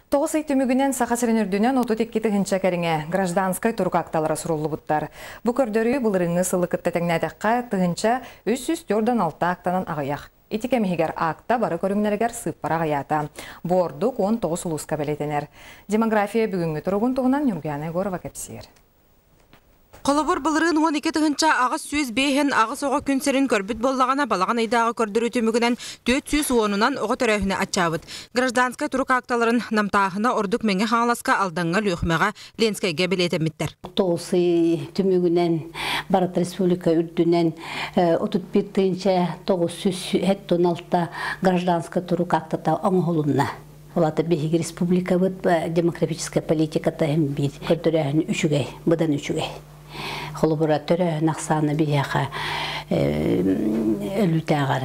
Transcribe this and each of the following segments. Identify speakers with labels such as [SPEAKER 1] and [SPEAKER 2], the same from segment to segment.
[SPEAKER 1] Тоҕус ый түмүгүнэн Саха сирин үрдүнэн 32 тыһыынча кэриҥэ гражданскай турук акталара суруллубуттар. Бу көрдөрүү былырыыҥҥы сылы кытта тэҥнээтэххэ, 1346 актанан аҕыйах. Ити кэм иһигэр акта бары көрүҥнэригэр сыыппара аҕыйаата. Бу ордук 19 улууска бэлиэтэнэр. Демография бүгүҥҥү туругун туһунан Ньургуяна Егорова кэпсиир.
[SPEAKER 2] Холобур, былырыын 12 858 оҕо күн сирин көрбүт буоллаҕына, балаҕан ыйдааҕы көрдөрүү түмүгүнэн 410-унан оҕо төрөөһүнэ аччаабыт. Гражданскай турук акталарын намтааһына ордук Мэҥэ Хаҥаласка, Алдаҥҥа, Лүөхүмэҕэ, Ленскэйгэ бэлиэтэммиттэр.
[SPEAKER 3] Тоҕус ый түмүгүнэн барыта республика үрдүнэн 31 976 гражданскай турук актата оҥоһулунна. Ол аата биһиги республикабыт демографическая политиката биир көрдөрөөһүн үчүгэй, быдан үчүгэй. Холобура төрөөһүн ахсаана биһиэхэ өлүүтээҕэр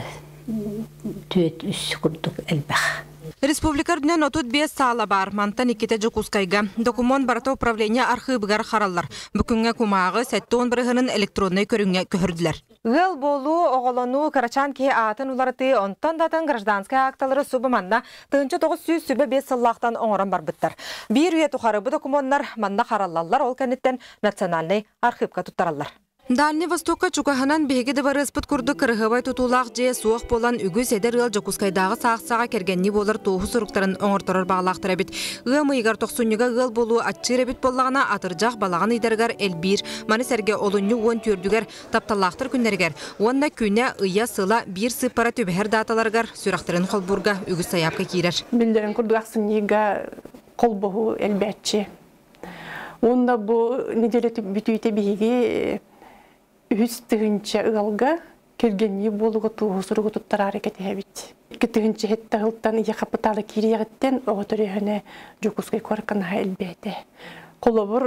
[SPEAKER 3] 4-3 курдук элбэх.
[SPEAKER 2] Республика үрдүнэн 35 саала баар, мантан иккитэ Дьокуускайга. Докумуон барыта управление архыыбыгар хараллар. Бу күҥҥэ кумааҕы 70 бырыһыанын электроннай көрүҥҥэ көһөрдүлэр. Ыал буолуу, оҕолонуу, кырачаан киһи аатын уларытыы, онтон да атын гражданскай акталары субу манна 1925 сыллаахтан оҥорон барбыттар. Биир үйэ тухары бу докумуоннар манна хараллаллар, ол кэнниттэн национальнай архыыпка туттараллар. Дальний Востокка чугаһынан биһиги дыбарыаспыт курдук кыраһыабай тутуулаах дьиэ суох буолан, үгүс эдэр ыал Дьокуускайдааҕы саахсаҕа кэргэннии буолар туоһу суруктарын оҥорторор баҕалаахтар эбит. Ыам ыйыгар, тохсунньуга ыал буолуу аччыыр эбит буоллаҕына, атырдьах, балаҕан ыйдарыгар элбиир. Маны сэргэ олунньу 14-үгэр тапталлаахтар күннэригэр уонна күнэ, ыйа, сыла биир сыыппара түбэһэр дааталарыгар сүрэхтэрин холбуурга үгүс сайаапка киирэр.
[SPEAKER 4] Биллэрин курдук ахсынньыга холбоһуу элбээччи. Уонна бу неделя бүтүүтэ биһиги 3 тыһыынча ыалга кэргэннии буолууга туоһу суругу туттараары кэтэһэбит. 2 тыһыынча 7 сылтан ийэ хапытаала киириэҕиттэн оҕо төрөөһүнэ Дьокуускай куоракка наһаа элбээтэ. Холобур,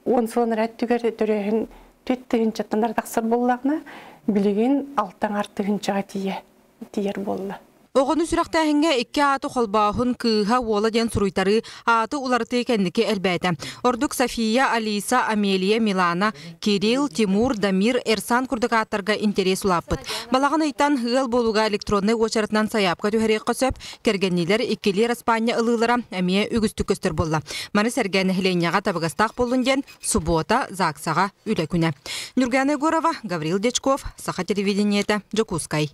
[SPEAKER 4] 10 сыл өттүгэр төрөөһүн 4 тыһыынчаттан тахсар буоллаҕына, билигин 6,5 тыһыынчаҕа тиийэ тиийэр буолла.
[SPEAKER 2] Оҕону сүрэхтээһиҥҥэ икки ааты холбооһун, кыыһа, уола диэн суруйтарыы, ааты уларытыы кэнники элбээтэ. Ордук София, Алиса, Амелия, Милана, Кирилл, Тимур, Дамир, Эрсан курдук ааттарга интэриэс улааппыт. Балаҕан ыйтан ыал буолууга электроннай уочаратынан сайаапка түһэриэххэ сөп, кэргэнниилэр иккилии араспаанньа ылыылара эмиэ үгүстүк көстөр буолла. Маны сэргэ нэһилиэнньэҕэ табыгастаах буоллун диэн субуота ЗАГСаҕа үлэ күнэ. Нюргана Егорова, Гаврил Дячков, Саха телевидениета, Дьокуускай.